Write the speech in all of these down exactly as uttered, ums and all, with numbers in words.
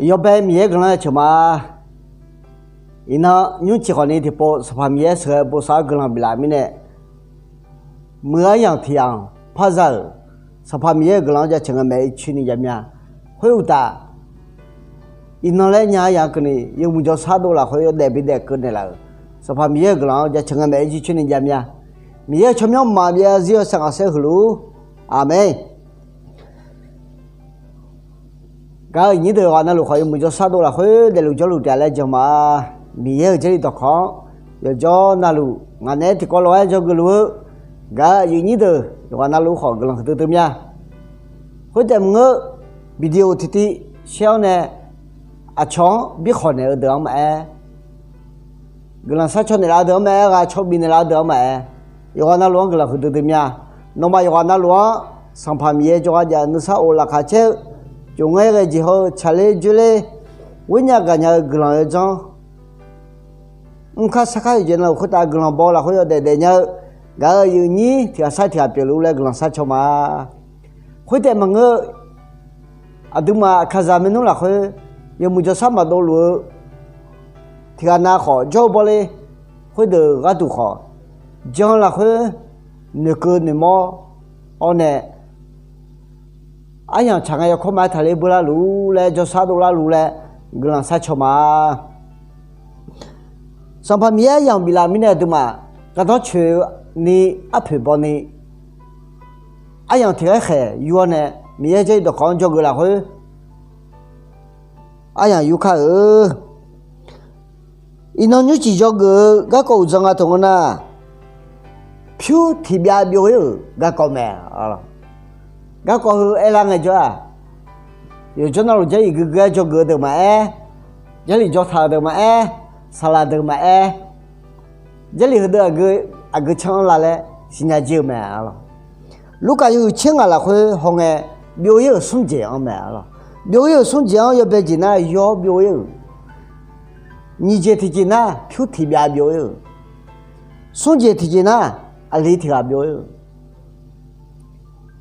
Yawbae Miqyaer guiqlanq-anr jaceuq ma. Iqnan nymrcif khawfni tiqpov Sanqpaq Miqyaer sheuqghae bosav-awr guiqlanq biflaf mirnae, muiq-eu aryamq tiq yamq par za-euq Sanqpaq Miqyaer-euq guiqlanq-anr jaceuq ngae maeq-aer ircoerni jav mya. Khoeruqtaf, iqnan laer nya-eu yamq keuvni yawmuiq jawrshar dov lafkhoer yawdaef bidaef keuv naeqlaf-euq Sanqpaq Miqyaer-euq guiqlanq-anr jaceuq ngae maeq-aer ircoerni jav mya. Miqyaer-euq tsawrmyanr maqbyav zarzir yawshaef ngaq saer huiq luf-ur. Aqmeq. Gaq-euq iqnyir deuq yawqghaq navluf khawf yawmuiq jawrshar dov lafkhoer daefluf jawrluf taef-a laer jan ma. Miqyaer-euq Jarlif dawqkawq-anr yawqjawr navluf ngaq naeq-aer tiqkawv lof-aer dzawgeuf luf-eu gaq-euq iqnyir deuq yawqghaq navluf khawf guiqlanq huiqdui dui mya. Khoertaef maqngeur, video tiqtiv share-awr nae aqcawq-anr birkhawq naeq-eu deuq-anr maqaer, guiqlanq sharcaw naeqlaf-eu deuq-anr maqaer, ghaq caw bif naeqlaf-eu deuq-anr maqaer, yawqghaq navluf-anr guiqlanq huiqdui dui mya. Nawmaf yawqghaq navluf-anr Sanqpaq Miqyaer jawrgar jav-eu nuisar of laqkhaq caer-eu, jov ngaer ghae jeq haw-eu tsaqler joerler, ghoernya gaqnya-eu guiqlanq yawdzanr mrkar sarkar yawqjeq navluf khoertav guiqlanq baw-eu lafkhoer yawdaef daefnya-eu gaq-euq iqnyir tiq ghaq sar tiq ghaq pyeufluf laer guiqlanq sharcaw ma. Khoertaef maqngeur, aqduimaf aqkaqzaq maernmr lafkhoer yawmuiq jawrshar maqdov luf-eu tiq ghaq nav khawf jawr-eu bawrler khoerdeuq gharduq khawf jan lafkhoer noeqkeuv noeqmawr-awr nae aryamq tsaq ngae yawkawr ma-aer taqler beular luf-ur laer jawrshar dovlar luf laer guiqlanq sharcaw ma. Sanqpaq Miqyaer aryamq biflaf mirnae aqduimaf gardanr coeq ni arpoeq bawni aryamq tiq ghaer khaeq yur-awr nae Miqyaer Jarlif dawqkawq-anr dzawgeuf lafkhoer aryamq yur kar-eu. Iqnan nymrcif dzawgeuf-eu garkawv uqdzan nga taq ngeur nar, pyur tiqbyav byov-ir-euq garkawv mae. Garkawv heu aerlar ngaejawr-aq, yawqjawr navluf Jarlif guiqguiq-aer dzawgeuf-eu deuq maqaer, Jarlif jawrtaq-euq deuq maqaer, saqlaq deuq maqaer, Jarlif heudeuq aqgeu canr-anr la laer siqnya jir-eu mae. Lurkaf yawhuiq tser ngaq lafkhoer hawngae, byov-ir-euq smr jeq-anr mae. Byov-ir-euq smr jeq-anr yawbae jeq nar yawr byov-ir-euq, nyiq jeq tiqjeq nar pyur tiqbyav byov-ir-euq, smr jeq tiqjeq nar aqli tiq ghaq byov-ir-euq,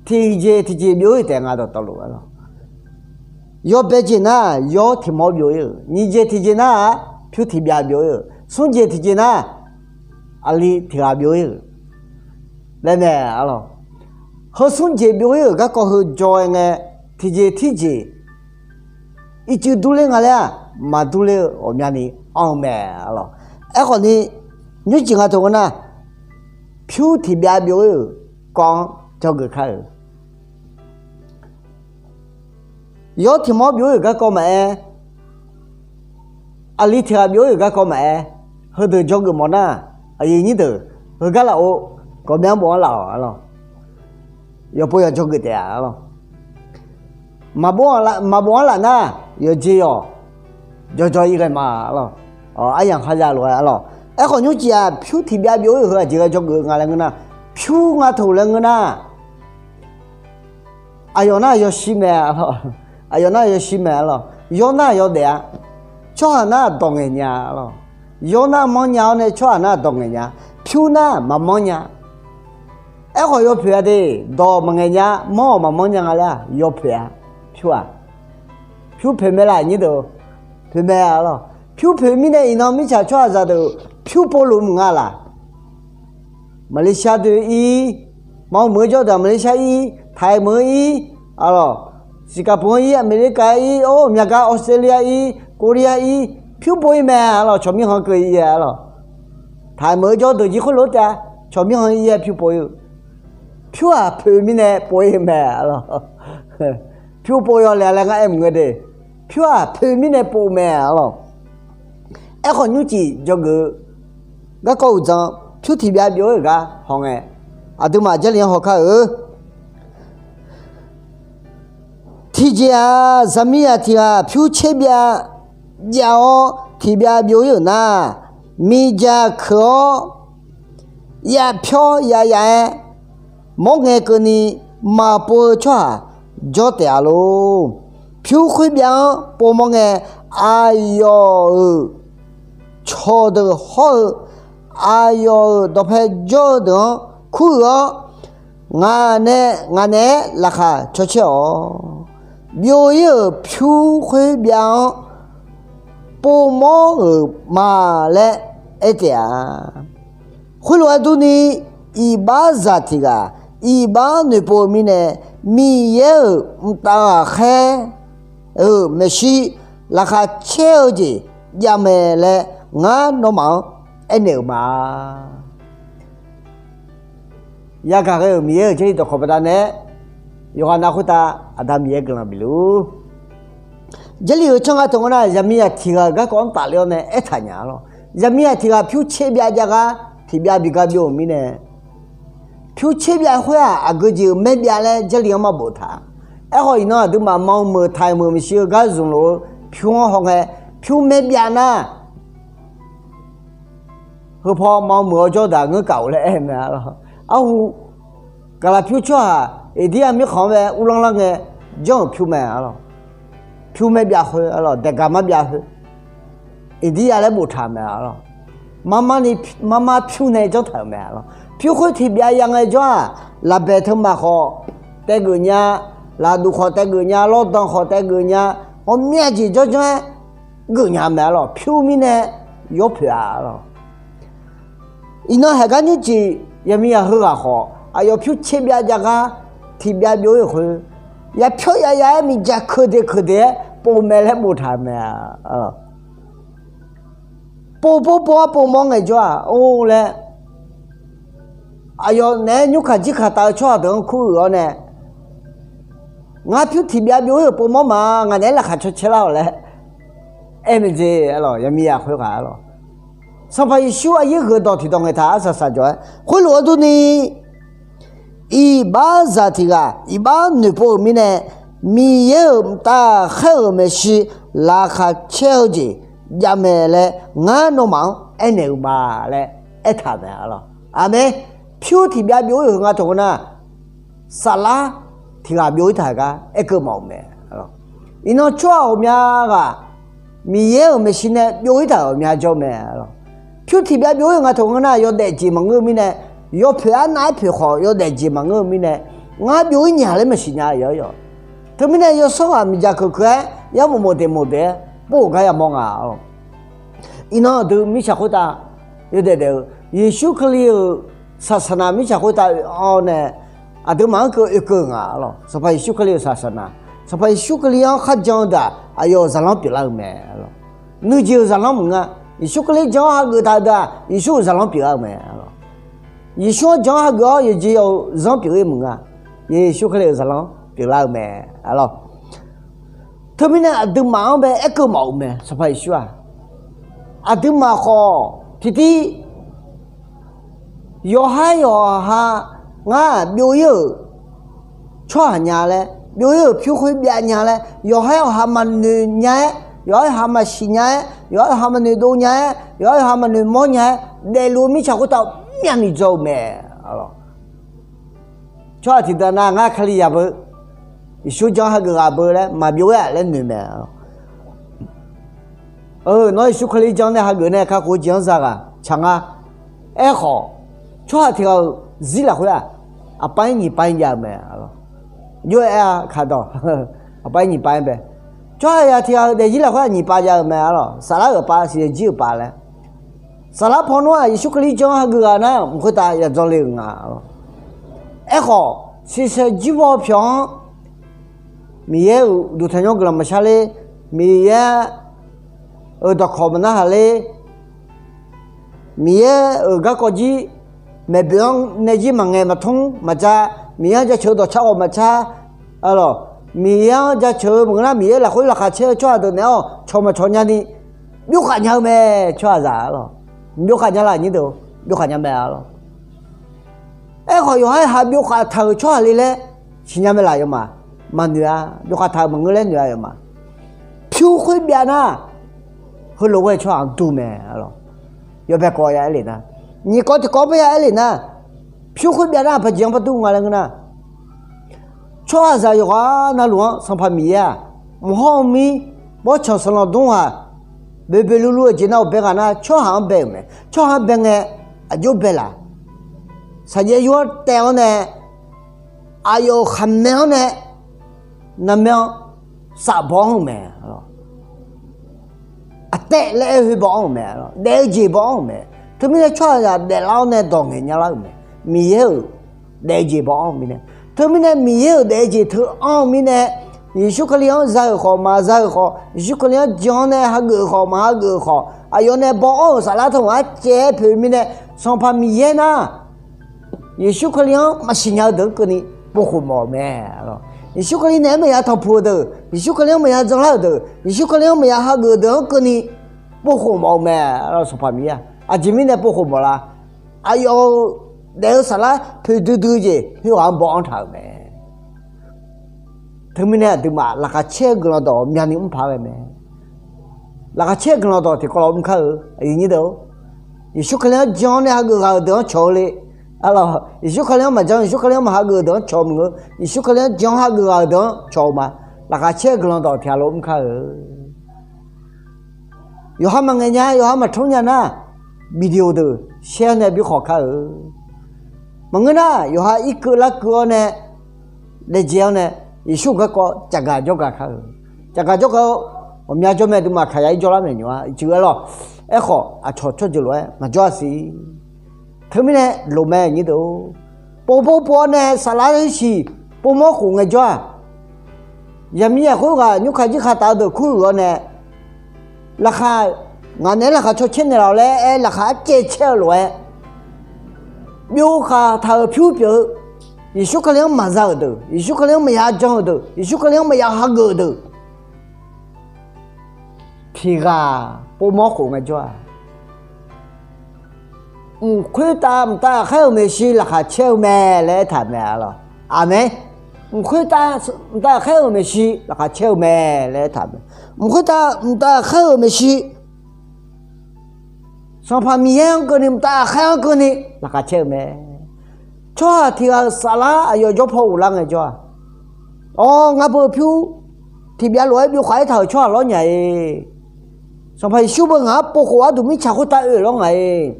tiqjeq tiqjeq byov-ir taef nga dawqtawvluf-a lawq. Yawbae jeq nar yawr tiq mawr byov-ir-euq, nyiq jeq tiqjeq nar-aq pyur tiqbyav byov-ir-euq, smr jeq tiqjeq nar aqli tiq ghaq byov-ir-euq laer mae. Arlawq, heu smr jeq byov-ir-euq garkawv heu jaw-aer ngae, tiqjeq tirjeq ircuf durler nga laer-aq, maqdurler-eu ghawqmyani anr-eu mae. Arlawq, aerkhawfni nymrcif nga taq ngeur nar, pyur tiqbyav byov-ir-euq kawv-anr dzawgeuf kar-euq. Yawr tiq mawr byov-ir-euq garkawv maqaer, aqli tiq ghaq byov-ir-euq garkawv maqaer, heudeuq dzawgeuf mawf nar, aqyuif nyir deuq, heugar laf-or, ghawqmya bof-anr laf-awq. Arlawq, yawqpov yawq dzawgeuf taef-a. Arlawq, maqbof-anr laf nar, yawqjeq yawq jawrjawr-ir ghae ma. Arlawq, aryamq kharya lof-aer. Arlawq, aerkhawf nymrcif-aq pyur tiqbyav byov-ir-euq heu aqjeq ghae dzawgeuf nga laer ngeur nar, pyur nga taq laer ngeur nar, aqyawf nar yawshir mae. Arlawq, aqyawf nar yawshir mae. Arlawq, yawr nar yawdaef-a. Tsawrhaq nar dawq ngaeq nya. Arlawq, yawr nar manr nya-awr nae tsawrhaq nar dawq ngaeq nya. Pyur nar maqmanr nya. Aerkhawf yawpoeq-a de, dawq maqngaeq nya, manr-awq maqmanr nya nga laer-aq yawpoeq-a. Pyur-aq, pyur poeq mae laf nyir deuq, poeq mae. Arlawq, pyur poeq mirnae iqnan mirtsaq tsawrhaqzaq deuq pyur povluf maqnga laq. Malaysia deuq ir, maqmeuq-eu jawr deuq-aq Malaysia ir, Taiq meuq-eu ir, arlawq, Singapore ir, America ir, or myagar Australia ir, Korea ir, pyur pov-ir mae. Arlawq, tsawq mirkhanq keuv ir-aer. Arlawq, Taiq meuq-eu jawr deuq jir khoerlof-aer taef-a, tsawq mirkhanq ir-aer pyur pov-ir-eu. Pyur-aq poeq mirnae pov-ir mae. Arlawq, pyur pov yawlaeq laer ngar aer maqngeur de. Pyur-aq poeq mirnae pov mae. Arlawq, aerkhawf nymrcif dzawgeuf-eu garkawv uqdzan pyur tiqbyav byov-ir-euq gar hawngae, aqduimaf Jarlif-anr haw kar-eu. Tiqjeq-aq, zaqmiqzaq tiq ghaq pyur tserbyav jav-awr tiqbyav byov-ir-euq nar, miqdzaq keuq-awr yav pyawr yav yav-aer mawrngae keuvni maqpov-eu tsawrhaq jawr taef-a lor. Pyur khoerbyav-anr povmawr ngae, aqyawf-euq cawqdeuq hawr-eu aqyawf-euq dawqpae jawr-eu deuq-anr kuruiq-awr, ngaq nae, ngaq naeq-aer laqkhaq cawcaer-awq. byov-ir-euq pyur khoer byav-anr povmawr-euq ma laer aer taef-a. Khoerlof-aer durni, iqbaxzaq tiq ghaq iqbax noeqpov-eu mirnae, Miqyaer-euq mqtav ghaqkhaer-euq maeqshi laqkhaq caer-eu jeq javmae laer ngar nawmaf-anr aernaeq-euq ma. Yagaq ghae-euq Miqyaer-euq Jarlif dawqkawq baqdanae, yawqghaq nav khoertav Aqda Miqyaer guiqlanq bifluf-ur. Jarlif-euq tsanr nga teu ngeur nar, zaqmiqzaq tiq ghaq-euq garkawv-anr tafler-awr nae aertaq nya-a lor. Zaqmiqzaq tiq ghaq pyur tser byav jav gar tiqbyav bigar byov-euq mirnae, pyur tser byav khoer-aq, aqgeu jeq-euq maer byav laer Jarlif-anr ma boftaq. Aerkhawf, iqnan aqduimaf ma meuq taq-euq meuq maeqshi-eu gar zmqlof-eu pyur-anr hawngae, pyur maer byav nar, heupaw ma meuq-awr jawr daq ngeur kaf-euq laer aer mae-a lor. Arhu, gaqlaq pyur tsawrhaq Eqdiryav mirkhanq-anr bae uvlanr lar ngae janr-euq pyur mae-a lor. Pyur maer byav khoer-a lor, daeqgaq mar byav khoer, Eqdiryav laer boftaq-euq mae-a lor. Marmar ni, marmar pyur nae janrtaq-euq mae-a lor. Pyur khoer tiqbyav ya ngae jawr-aq, lafbaeq teumaf khawf taevgeuf nya, lafduq khawf taevgeuf nya, lawrdan khawf taevgeuf nya, ghawqmya jeq janrjanr-aer geufnya mae-a lor. Pyur mirnae yawpoeq-a lor. Iqnan haiq gar nymrcif, yaqmiqzaq heughaq khawf aqyawf pyur tser byav jav gar tiqbyav byov-ir-euq khoer, yapyawr yaya-aer miqjaq keuqdeq keuqdeq-aer pov mae laer boftaq-euq mae-a. Pov pov pov-awr pov mawr ngaejawr-aq, or laer, aqyawf naeq-aer nymrkaq jirkaq taf-eu tsawrhaq deuq-anr kuruiq-awr nae, ngar pyur tiqbyav byov-ir-euq pov mawr ma, ngaq naeq-aer laqkhaq caw cae lar-awq laer aer mae jeq-a lor. Yaqmiqzaq khoerghaq-a lor. Sanqpaq Yeqsur aqyaer gheuqdawq tiqdawq ngaeqtaq arsaq saq jawq-aer, khoerlof-aer durni, iqbaxzaq tiq ghaq iqbax noeqpov-euq mirnae, Miqyaer-euq mqtav khaer-euq maeqshi laqkhaq caer-eu jeq javmae laer ngar nawmaf-anr aernaeq-eu ma laer aertaq mae-a lor. Aqmeq. Pyur tiqbyav byov-ir-euq heu nga taq ngeur nar, saflar tiq ghaq byov-ir taq-euq gar aerkeuv mawf-euq mae. Iqnan tsawrhaq ghawqmya ghaq Miqyaer-euq maeqshi nae byov-ir taq-euq ghawqmya jawr mae-a lor. Pyur tiqbyav byov-ir-euq nga taq ngeur nar, yawdaef jeq maqngeur-eu mirnae, yawpoeq arnav-aer poeq khawf yawdaef jeq maqngeur-eu mirnae, ngar byov-ir nya laer maqsiq nya yawr yawq. Teumirnae yawsanr ghaq miqjaq keuqkeuq-aer yar mof mof deq mof deq-aer pov-euq gar yamawr nga-a lor. Iqnan aqdui mirtsaq khoertav yawdaef daef-eu, Yeqsur Kali-euq saqsaqnaq mirtsaq khoertav oe-awr nae, aqduimaf-anr keuv oekeuv nga-a lor. Sanqpaq Yeqsur Kali-euq saqsaqnaq, Sanqpaq Yeqsur Kali-anr kharjan-eu daq aqyawf-euq zaqlanr pyeuflar-eu mae-a lor. Nuijeq-euq zaqlanr maqnga. Yeqsur Kali jan-anr hageuf taq-eu daq Yeqsur-euq zaqlanr pyeuflar-eu mae-a lor. Yeqsur-anr jan-anr hageuf-awr yawqjeq yawq-euq zanr pyeuf-ir maqnga. Yeqsur Kali-euq zaqlanr pyeuflar-eu mae-a lor. Teumirnae aqduimaf-anr bae aerkeuv mawf-euq mae, Sanqpaq Yeqsur-aq. Aqduimaf khawf tiqtiv yawqha-aer yawqha ngar byov-ir-euq tsawrhaq nya laer, byov-ir-euq pyur khoer byav nya laer, yawqha-aer yawqha maqnoeq nya-aer, yawqha-aer yawqha maqsiq nya-aer, yawqha-aer yawqha maqnoeq dov nya-aer, yawqha-aer yawqha maqnoeq mawr nya-aer daefluf-eu mirtsaq khoertav myavnuiv dzaw-eu mae-a lor. Tsawrhaq tiqdeuq nav ngar Kali yabeu, Yeqsur jan hageuf ghaq beu laer maqbyov-ir-aq laer noeq mae-a lor. Nawr Yeqsur Kali jan nae hageuf nae kakhof-eu jeq-anr za ghaq tsaq nga. Aerkhawf, tsawrhaq tiq ghaq-euq zir lafkhoer-aq, aqpav-ir nyiq pav-ir jav-eu mae-a lor. Jov-aer aer-a kaqdawq, aqpav-ir nyiq pav-ir bae. Tsawrhaq tiq ghaq-euq daefzir lafkhoer-aq nyiq pav jav-eu mae-a lor. Saflar-euq pav, siqsaeq jir-euq pav laer. Saflar paw nawr-aq Yeqsur Kali jan hageuf ghaq nar mq khoertav yadzawr le-euq nga-a lor. Aerkhawf, siqsaeq jir paw pyawq-anr Miqyaer-euq uqduq tanqnymr guiqlanq maqshar ler, Miqyaer-euq dawqkawq maqnarhaq ler, Miqyaer-euq garkawv jir maeqboeq-anr nae jir maqngaeq maqtmr maqjav, Miqyaer-anr jaceuq-eu dawqcar ghawq maqcar, a lor, Miqyaer-anr jaceuq-eu maqngeur nar Miqyaer lafkhoer laqkhaq caer-eu tsawrhaq deuq naeq-awr cawq maqcawq nyani, byov khaq nya-eu mae tsawrhaqzaq-a lor. Byov khaq nya la nyir deuq, byov khaq nya mae-a lor. Aerkhawf yawqha-aer ha byov khaq taq-euq tsawrhaq le laer siqnya mae laf yawmaf, maqnoeq-a. Byov khaq taq-euq maqngeur laer noeq-a yawmaf. Pyur khoer byav nar, heulof-aer tsawrhaq-anr dur mae-a lor. Yawbae kawv ya aer le nar, nyiq kawv tiq kawv-anr bae ya aer le nar, pyur khoer byav nar aqpaq jeq-anr par dur nga laer ngeur nar, tsawrhaqzaq yawqghaq navluf-anr Sanqpaq Miqyaer-aq, mq hawr-eu mir, bawrtsanq sanqlanq dmr ghaq, boeqboeq luvluv-eu jeq navluf bae ghaq nar tsawrhaq-anr bae-euq mae. Tsawrhaq-anr bae ngae aqjox bae laf. Saqjaev yur-anr taev-awr nae, aqyawf-euq khaqmae-anr nae, naqmae-anr saf baw-anr-eu mae. Aqtaev laer aer-eu khoer baw-anr-euq mae. Daef-eu jeq baw-anr-euq mae. Teumirnae tsawrhaqzaq daeflar-awr nae dawq ngaeq nya lar-euq mae. Miqyaer-euq daef-eu jeq baw-anr-eu mirnae. Teumirnae Miqyaer-euq daef-eu jeq teu anr-eu mirnae, Yeqsur Kali-anr za-euq khawf, maqza-euq khawf, Yeqsur Kali-anr jan-awr nae hageuf-euq khawf, maqhageuf-euq khawf, aqyawf nae baw-anr-euq saflar teu-anr arcaev-aer poeq-eu mirnae, Sanqpaq Miqyaer nar, Yeqsur Kali-anr maqsiq nya-eu deuq-anr keuvni povkhof mawf-euq mae. Yeqsur Kali naeq-aer maqya tanqpuq-eu deuq, Yeqsur Kali-anr maqya janlar-euq deuq, Yeqsur Kali-anr maqya hageuf-eu deuq-anr keuvni povkhof mawf-eu mae. Sanqpaq Miqyaer-aq, aqjeq mirnae povkhof mawf la? Aqyawf-euq daef-eu saflar poeqdui dui-eu jeq khoerghaq-anr baw-anr taq-euq mae. Teumirnae aqduimaf laqkhaq caer-eu guiqlanq dawq myavni mr paq-aer ghae mae. Laqkhaq caer-eu guiqlanq dawq tiqkawv lof mr kar-eu, aqyuif nyir deuq-or, Yeqsur Kali-anr jan-awr nae hageuf ghaq-euq deuq-anr cawq-eu le. Arlawq, Yeqsur Kali-anr maqjan, Yeqsur Kali-anr maqhageuf-euq deuq-anr cawq-eu maqngeur. Yeqsur Kali-anr jan-awr hageuf ghaq-euq deuq-anr cawq-eu ma. Laqkhaq caer-eu guiqlanq dawq tiqghaq lof mr kar-eu. Yawqha maqngaeq nya, yawqha maqtmr nya nar, video deuq share-awr nae bi khawq kar-eu. Maqngeur nar, yawqha irkeuv larkeuv-awr nae, daefjae-awr nae, Yeqsur garkawv caqgaq jawrgaq kar-eu. Caqgaq jawrgaq-eu, ghawqmya jawr mae, aqduimaf kaqya ir jawrlar maeq nymr-a, iqcuiv aerlawq. Aerkhawf, aqcawq tsawrjeuq lof-aer maqjawr-a siq. Teumirnae loq mae nyir deuq-or, povpov pov-awr nae saflar-eu siq povmawr khof ngaejawr-aq, zaqmiqzaq khoerghaq nymrkaq jirkaq taf-eu deuq kur huiq-awr nae, laqkhaq, ngaq naeq-aer laqkhaq caw caer naeqlaf-awq laer aer, laqkhaq arcaev caer-eu lof-aer, byov khaq taq-euq pyur pyeuf-eu, Yeqsur Kali-anr maqza-euq deuq, Yeqsur Kali-anr maqya jan-euq deuq, Yeqsur Kali-anr maqya hageuf-euq deuq, tiq ghaq povmawr khof ngaejawr-aq, mq khoertav mqtav ghaqkhaer-euq maeqshi laqkhaq caer-eu mae laer aertaq mae, arlawq. Aqmeq. Mq khoertav mqtav ghaqkhaer-euq maeqshi laqkhaq caer-eu mae laer aertaq mae. Mq khoertav mqtav ghaqkhaer-euq maeqshi, Sanqpaq Miqyaer-anr keuvni, mqtav ghaqkhaer-anr keuvni laqkhaq caer-eu mae. Tsawrhaq tiq ghaq-euq saflar aqyawf jawr paw ghoflar ngaejawr-aq, awq, ngar beu pyur tiqbyav lof-aer byov khaq-aer taq-euq tsawrhaq lawr nya-iq. Sanqpaq Yeqsur beu ngaq-anr povkhof gharduq mirtsaq khoertav oe lawr ngaq-iq.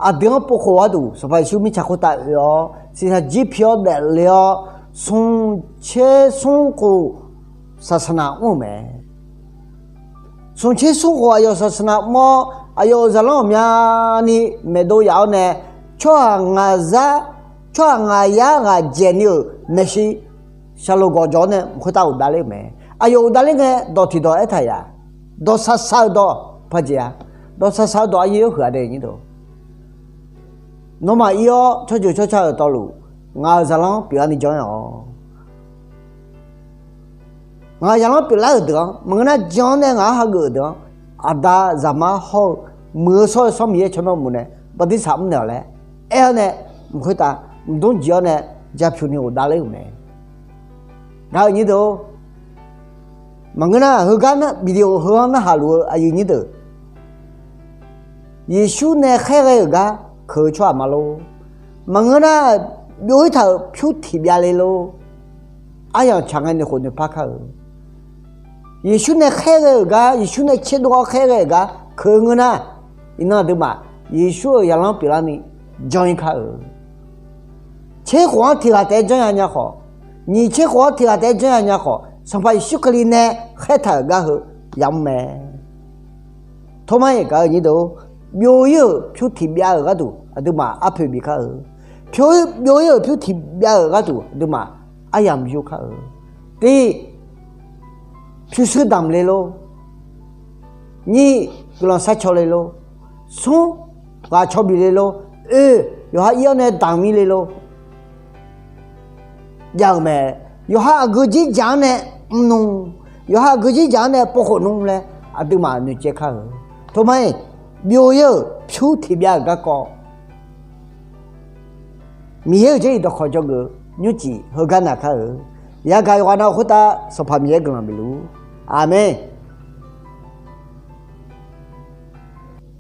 Aqdui-anr povkhof gharduq Sanqpaq Yeqsur mirtsaq khoertav oe-awr, siqsaqjir pi-awr daefle-awr, smq tser smr khof saqsaqnaq mr-euq mae. Smq tser smr khof aqyawf saqsaqnaq mr-awr, aqyawf-euq zaqlanr ghawqmyani maeqdov yaf-awr nae, tsawrhaq ngaqzar, tsawrhaq ngaqyar ghaq dzaeqni-euq maeqshi shaqloq gawqjawq-awr nae mq khoertav ghofdav ler-euq mae. Aqyawf ghofdav ler ngae dawq tiqdawq aertaq yaf. Dawq saqsaq-euq dawq paqjeq-a. Dawq saqsaq-eu dawq aqyawf-anr huiq-a dae nyir deuq. Nawmaf ir-awr tsawrjeuq tsawrca-euq tawvluf, ngaq-euq zaqlanr pyeuflarni jan-aer-awq. Ngaq-euq zaqlanr pyeuflar-euq deuq-anr maqngeur nar, jan-awr nae ngaq-anr hageuf-euq deuq-anr, Aqda, Zaqmar hawr-eu Muiq-eu shawr-eu Sanr Miqyaer tsawrmyanr uqmov nae bartirsaq mr naeq-awq laer aer-awr nae, mq khoertav mqdmr jeq-awr nae japyuq ni ghofdav ler-euq mae. Gaq-euq nyir deuq-or, maqngeur nar, heugar nar, video heu-anr narhaq luf-eu aqyuif nyir deuq, Yeqsur nae khaerghae-euq gar keuq-eu tsawrhaq ma lor. Maqngeur nar, byov-ir taq-euq pyur tiq byav le lor. Aryamq tsaq ngae noeqkhof noeqpar kar-eu. Yeqsur nae khaerghae-euq gar, Yeqsur nae tserdov-awr khaerghae-euq gar keuq-eu ngeur nar, iqnan aqduimaf Yeqsur-euq zaqlanr pyeuflarni jan-ir kar-eu. Tser khof-anr tiq ghaq taef-aer janrnya nya khawf, nyiq tser khof-anr tiq ghaq taef-aer janrnya nya khawf, Sanqpaq Yeqsur Kali nae khaertaq-euq gar heu yamr mae. Tormar-iq gaq-eu nyir deuq-or, byov-ir-euq pyur tiq byav-euq gharduq aqduimaf arpoeq bif kar-eu. Pyur byov-ir-euq pyur tiq byav-euq gharduq aqduimaf aryamq yur kar-eu. Tiq, pyurshuir damq le lor. Nyiq, guiqlanq sharcaw le lor. Smr, ghaq caw bif le lor. Oe, yawqha ir-awr nae damq mir le lor. Jav-euq mae. Yawqha aqgeu dzerdzaq-anr nae mr nmr, yawqha aqgeu dzerdzaq-anr nae povkhof nmr laer aqduimaf noeqcaev kar-eu. Tormar-iq, byov-ir-euq pyur tiq byav-euq garkawv, Miqyaer-euq jarlif dawqkawq dzawgeuf-eu nymrcif heugar naq kar-eu. Yagaq yawqghaq nav-eu khoertav Sanqpaq Miqyaer guiqlanq bif luf-ur. Aqmeq.